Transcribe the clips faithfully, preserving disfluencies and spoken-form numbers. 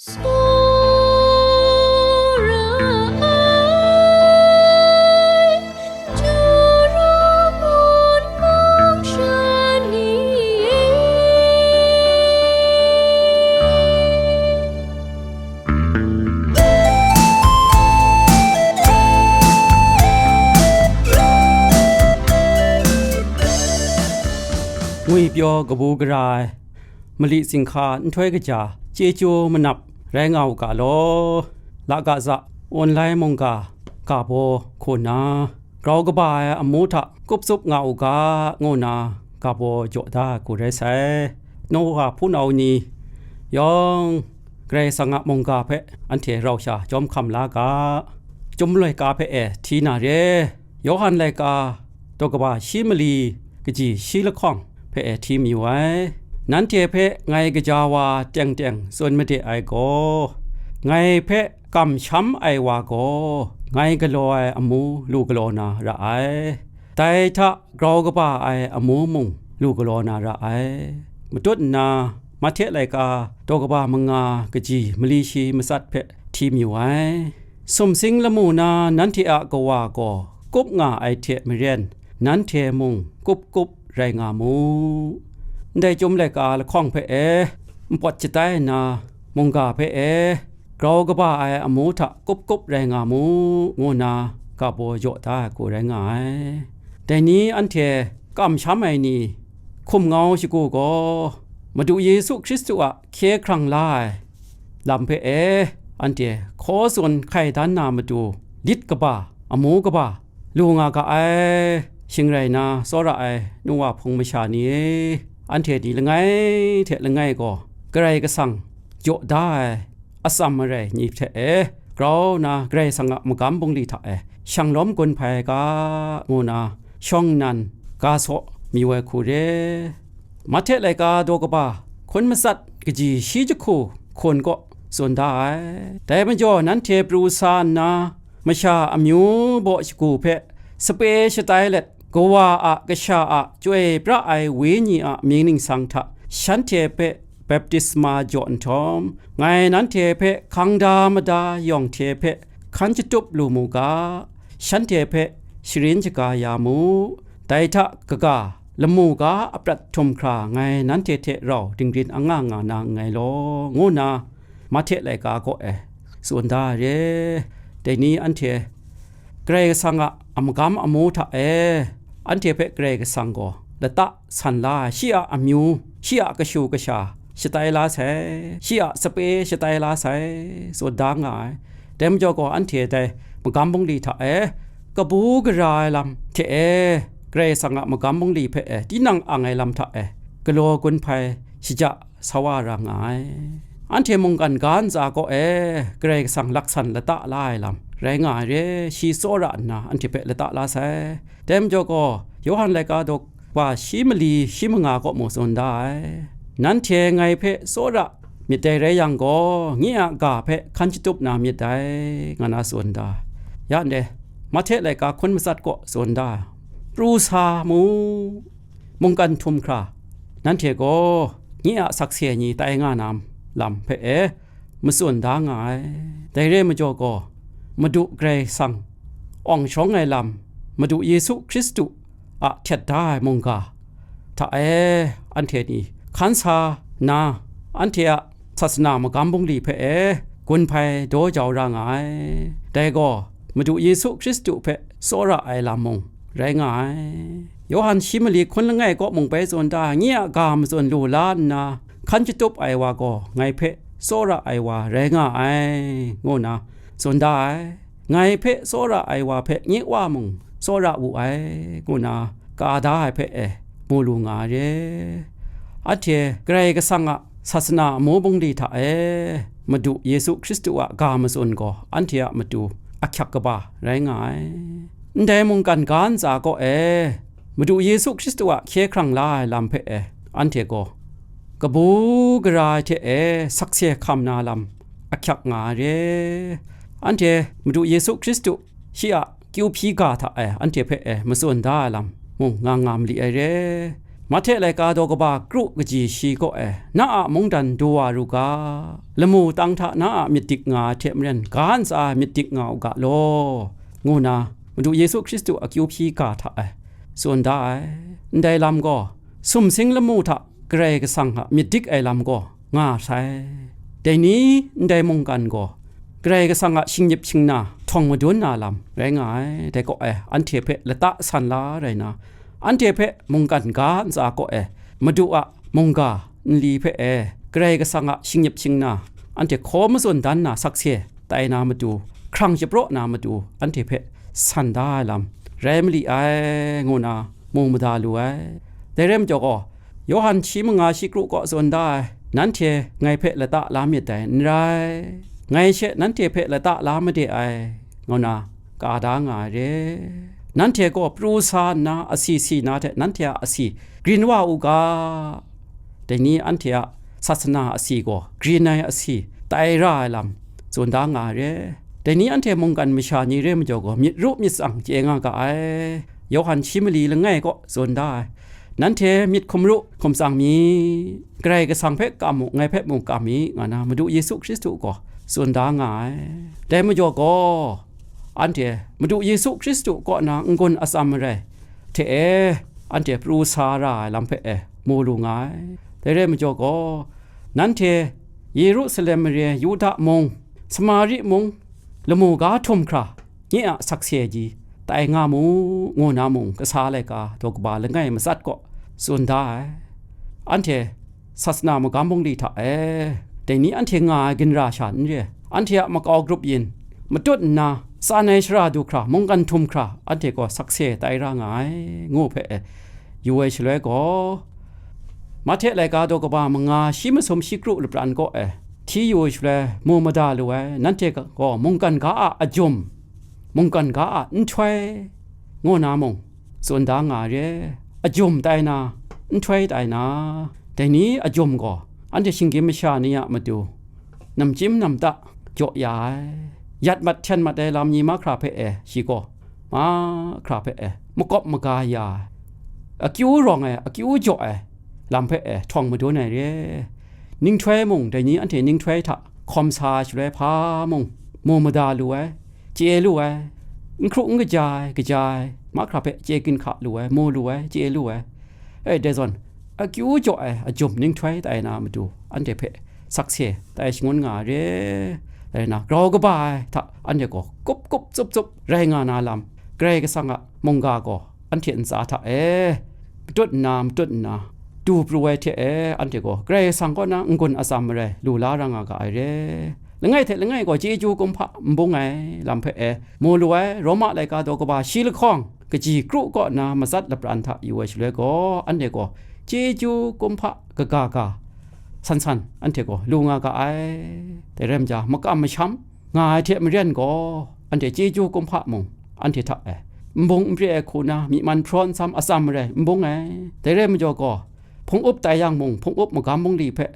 Tsawra ai, Jura mun mung sha ni e. Ngwipyaw kabu gara ai, mali tsinghka nhtoi kaja chyeju manap rai nga u ga law, lagaza online mungga ga baw hku nna, grau kaba ai amu hta kup tsup nga u ga, ngu nna ga baw jaw da ai hku rai sai. Nowa hpunau ni yawng Karai Kasang a mungga hpe anhte rau sha jawm hkam la ga, Chyum laika hpe e hti na re. Yawhan laika daw kaba shi mali kaji shi lahkawng hpe e hti mayu ai. Nanhte hpe ngai gaja wa teng teng tsun made ai gaw, ngai hpe kamsham ai wa gaw, ngai galaw ai amu lu galaw na ra ai. Dai hta grau kaba ai amu mung lu galaw na ra ai. Matut nna, Mahte laika daw kaba manga kaji mali shi matsat hpe hti mayu ai. Sumsing lamu na nanhte a Kawa gaw kup nga ai hte maren, nanhte mung kup kup rai nga mu. Ndai Chyum laika lahkawng hpe e, npawt shatai nna, mungga hpe e, grau kaba ai amu hta kup kup rai nga mu, ngu nna ga baw jaw da ai hku rai nga ai. Dai ni anhte kamsham ai ni, hkum ngau shagu gaw, Madu Yesu Hkristu a hkye hkrang la ai lam hpe e, anhte hkaw tsun hkai dan na matu, lit kaba, amu kaba, lu nga ga ai. Shing rai nna, tsawra ai nu wa hpung masha ni e, anhte ni langai hte langai gaw Karai Kasang jaw da ai atsam marai ni hte e, grau nna Karai Kasang a magam bungli hta e shang lawm gun hpai ga, ngu nna shawng nnan ga saw mayu ai hku re. Mahte laika daw kaba hkun matsat kaji shi jahku hkun kaw tsun da ai. Dai majaw nanhte pru sa nna, masha amyu baw shagu hpe sape shatai let, Kawa a Kasha a Chyoi pra ai Wenyi a mying ningsang hta shanhte hpe baptisma jaw nhtawm, ngai nanhte hpe hkang da mada yawng hte hpe hkan shatup lu mu ga, shanhte hpe sharin shaga ya mu. Dai hta kaga, lamu ga a prat htum hkra ngai nanhte hte rau dingrin anga nga na nngai law, ngu nna Mahte laika kaw e tsun da ai re. Dai ni anhte Karai Kasang a, a magam amu hta e, anhte hpe Karai Kasang gaw lata san la ai, shi a amyu, shi a kashu kasha shatai la sai, shi a sape shatai la sai, tsun da nga ai. Dai majaw gaw, anhte dai magam bungli hta e, kabu gara ai lam hte e, Karai Kasang a magam bungli hpe e, tinang ang ai lam hta e, galaw gun hpai shaja sa wa ra nga ai. Anhte mungkan ga ntsa kaw e, Karai Kasang laksan lata la ai lam rai nga ai re, shi tsawra nna anhte hpe lata la sai. Dai majaw gaw, Yawhan laika daw wa shi mali shi manga kaw mung tsun da ai. Nanhte ngai hpe tsawra myit dai rai yang gaw, nye a ga hpe hkan shatup na myit dai, nga na tsun da. Ya ndai, Mahte laika hkun matsat kaw tsun da, pru sa mu, mungkan htum hkra, nanhte gaw nye a sakse ni tai nga na lam hpe e, matsun da nga ai. Dai re majaw gaw, Madu Karai Kasang awng shawng ai lam, Madu Yesu Hkristu a htet da ai mungga hta e, anhte ni hkan sa nna, anhte a sasana magam bungli hpe e gun hpai daw jau ra nga ai. Dai gaw, Madu Yesu Hkristu hpe tsawra ai lam mung rai nga ai. Yawhan shi mali hkun langai kaw mung bai tsun da, nye a ga matsun lu la nna, hkan shatup ai wa gaw ngai hpe tsawra ai wa rai nga ai, ngu nna tsun da ai. Ngai hpe tsawra ai wa hpe nye Wa mung tsawra wu ai, ngu nna ka da ai hpe e mu lu nga ai re. Anhte Karai Kasang a sasana amu bungli hta e Madu Yesu Hkristu a ga matsun gaw anhte a matu ahkyak kaba rai nga ai. Ndai mungkan ga ntsa kaw e, Madu Yesu Hkristu a hkye hkrang la ai lam hpe e, anhte gaw kabu gara ai hte e sakse hkam na lam ahkyak nga ai re. Anhte Madu Yesu Hkristu shi a kyu hpyi ga hta e anhte hpe e matsun da ai lam mung nga nga mali ai re. Mahte laika daw kaba kru kaji shi kaw e, na a mungdan du wa ru ga, lamu tang hta na a myit dik nga ai hte maren, ga ntsa ai myit dik nga u ga law, ngu na Madu Yesu Hkristu akyu hpyi ga hta e tsun da ai. Ndai lam gaw, sumsing lamu hta Karai Kasang a myit dik ai lam gaw nga sai. Dai ni ndai mungkan gaw Karai Kasang a shingnip shingna htawng madun na lam rai nga ai. Dai kaw e, anhte hpe lata san la rai na, anhte hpe mungkan ga ntsa kaw e, Madu a mungga nli hpe e, Karai Kasang a shingnip shingna anhte hkaw matsun dan na sakse tai na matu, hkrang shapraw na matu, anhte hpe san da ai lam rai ma li ai, ngu na mu mada lu ai. Dai rai majaw gaw, Yawhan shi manga shi kru kaw tsun da ai, nanhte ngai hpe lata la myit dai, n rai, ngai she nanhte hpe lata la made ai, ngu na ka da nga ai re. Nanhte gaw pru sa nna asi si na hte nanhte a asi grin wa u ga, dai ni anhte a sasana asi gaw grin ai asi tai ra ai lam tsun da nga ai re. Dai ni anhte mungkan masha ni re majaw gaw, myit ru myit tsang chye nga ga ai. Yawhan shi mali langai kaw tsun da ai, nanhte myit hkum ru hkum tsang mi, Karai Kasang hpe kam mu, ngai hpe mung kam mi, nga na Madu Yesu Hkristu gaw tsun da nga ai. Dai majaw gaw, anhte Madu Yesu Hkristu kaw na n-gun atsam marai hte e, anhte pru sa ra ai lam hpe e mu lu nga ai. Dai rai majaw gaw, nanhte Yerusalem mare, Yuda mung, Samari mung, lamu ga htum hkra, nye a sakse ji tai nga mu, ngu na mung, kasa laika daw kaba langai matsat kaw tsun da ai. Anhte sasana magam bungli hta e, dai ni anhte nga ai ginra sha n re, anhte a makau grup yin matut nna, tsan ai shara du hkra, mungkan htum hkra, anhte gaw sakse tai ra nga ai, ngu hpe e, yu ai shaloi gaw, Mahte laika daw kaba manga shi masum shi kru lapran kaw e hti yu ai shaloi mu mada lu ai, nanhte gaw mungkan ga a ajum, mungkan ga a nhtoi, ngu na mung tsun da nga ai re. Ajum tai na, nhtoi tai na, dai ni ajum gaw anhte shinggyim masha ni a matu namchyim namta jaw ya ai, yat mat hten mat ai lam ni mahkra hpe e shi gaw mahkra hpe e makawp maga ya ai, akyu rawng ai, akyu jaw ai lam hpe e htawng madun ai re. Ninghtoi mung, dai ni anhte ninghtoi hta hkawm sa ai shaloi hpa mung, mu mada lu ai, chye lu ai, n hkru n kaja ai, kaja ai, mahkra hpe chye ginhka lu ai, mu lu ai, chye lu ai. E, dai zawn, akyu jaw ai ajum ninghtoi tai na matu, anhte hpe sakse tai shangun nga ai re. Rai na, grau kaba ai hta anhte gaw kup kup tsup tsup rai nga na lam, Karai Kasang a mungga gaw anhte ntsa hta e matut nna, matut nna, du pru ai hte e, anhte gaw Karai Kasang kaw na n-gun atsam marai lu la ra nga ga ai re. Langai hte langai gaw chyeju kumhpa n bung ai lam hpe e mu lu ai, Roma laika daw kaba shi lahkawng kaji kru kaw na matsat lapran hta yu ai shaloi gaw, anhte gaw chyeju kumhpa kaga ga san san anhte gaw lu nga ga ai. Dai rai maja, makam masham nga ai hte maren gaw, anhte chyeju kumhpa mung anhte hta e n bung n pre ai hku na, myi man hpraw nsam atsam marai n bung ai. Dai rai majaw gaw, hpung up tai yang mung, hpung up magam bungli hpe,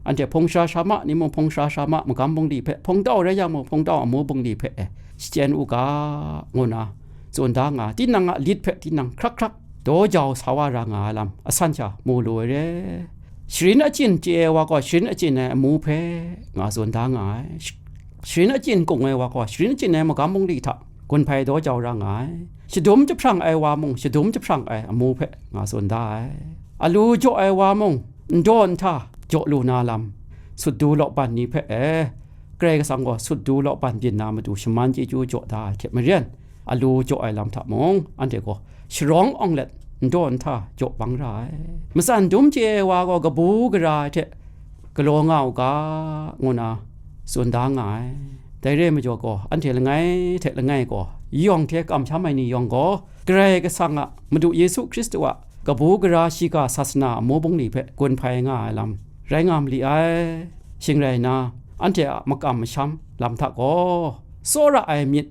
anhte hpung shara shara ma ni mung, hpung shara shara ma magam bungli hpe, hpung tau rai yang mung, hpung tau amu bungli hpe e shachyen u ga, ngu na tsun da nga, tinang a lit hpe tinang hkrak hkrak daw jau sa wa ra nga ai lam asan sha mu lu ai re. Sharin achyin chye ai wa gaw, sharin achyin ai amu hpe, nga tsun da nga ai. Sh-, sharin achyin kung ai wa gaw, sharin achyin ai magam bungli hta gun hpai daw jau ra nga ai. Shadum jahprang ai wa mung, shadum jahprang ai amu hpe, nga tsun da ai. Alu jaw ai wa mung, n daw n hta jaw lu na lam, sut du lawban ni hpe e, Karai Kasang gaw sut du lawban byin na matu shaman chyeju jaw da ai hte maren, alu jaw ai lam hta mung, anhte gaw sharawng awng let n daw n hta jaw bang ra ai. Matsan dum chye ai wa gaw kabu gara ai hte galaw nga u ga, ngu na tsun da nga ai. Dai re majaw gaw, anhte langai hte langai gaw, yawng hte kamsham ai ni yawng gaw, Karai Kasang a Madu Yesu Hkristu a kabu gara shiga sasana amu bungli hpe gun hpai nga ai lam rai nga ma li ai. Shing rai nna, anhte a makam masham lam hta gaw, tsawra ai myit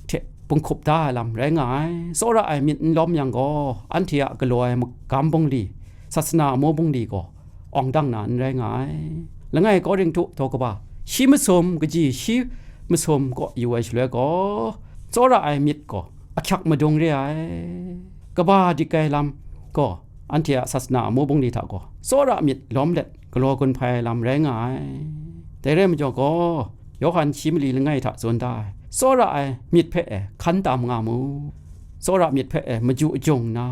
hte bunghkup da ai lam rai nga ai. Tsawra ai myit n lawm yang gaw, anhte a galaw ai magam bungli, sasana amu bungli gaw awng dang na n rai nga ai. Langai Korinhtu daw kaba shi masum kaji shi masum kaw yu ai shaloi gaw, tsawra ai myit gaw ahkyak madung re ai. Kaba dik ai lam gaw anhte a sasana amu bungli hta gaw tsawra myit lawm let galaw gun hpai ai lam rai nga ai. Dai rai majaw gaw, Yawhan shi mali langai hta tsun da ai, tsawra ai myit hpe e hkan tam nga mu. Tsawra myit hpe e maju ajung nna,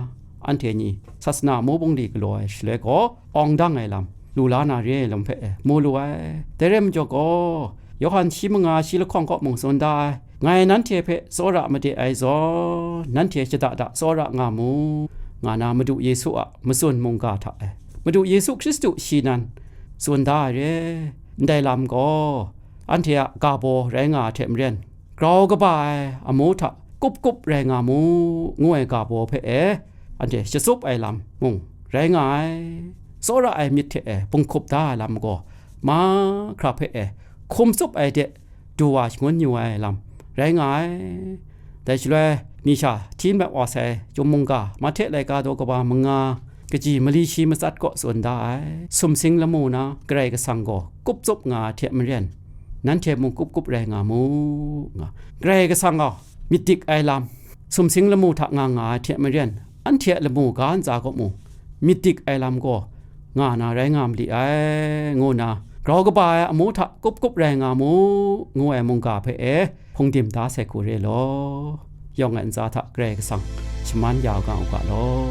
anhte ni sasana amu bungli galaw ai shaloi gaw, awng dang ai lam, lu la na re ai lam hpe e mu lu ai. Dai rai majaw gaw, Yawhan shi manga shi lahkawng kaw mung tsun da ai, "Ngai nanhte hpe tsawra made ai zawn, nanhte shada da tsawra nga mu," nga na Madu Yesu a matsun mungga hta e, Madu Yesu Hkristu shi nan tsun da ai re. Ndai lam gaw, anhte a ga baw rai nga ai hte maren, grau kaba ai amu hta kup kup rai nga mu, ngu ai ga baw hpe e, anhte shatsup ai lam mung rai nga ai. Tsawra ai myit hte e bunghkup da ai lam gaw, mahkra hpe e hkum tsup ai de du wa shangun yu ai lam rai nga ai. Dai shaloi, mi sha hti mat wa sai Chyum mungga, Mahte laika daw kaba manga, kaji mali shi matsat kaw tsun da ai, sumsing lamu na Karai Kasang gaw kup tsup nga ai hte maren, nanhte mung kup kup rai nga mu, nga. Karai Kasang gaw myit dik ai lam, sumsing lamu hta nga nga ai hte maren, anhte a lamu ga ntsa kaw mung myit dik ai lam gaw nga na rai nga ma li ai, ngu nna, grau kaba ai amu hta kup kup rai nga mu, ngu ai mungga hpe e hpungdim da sai hku re law, yawng ai ntsa hta Karai Kasang shaman ya u ga u ga law.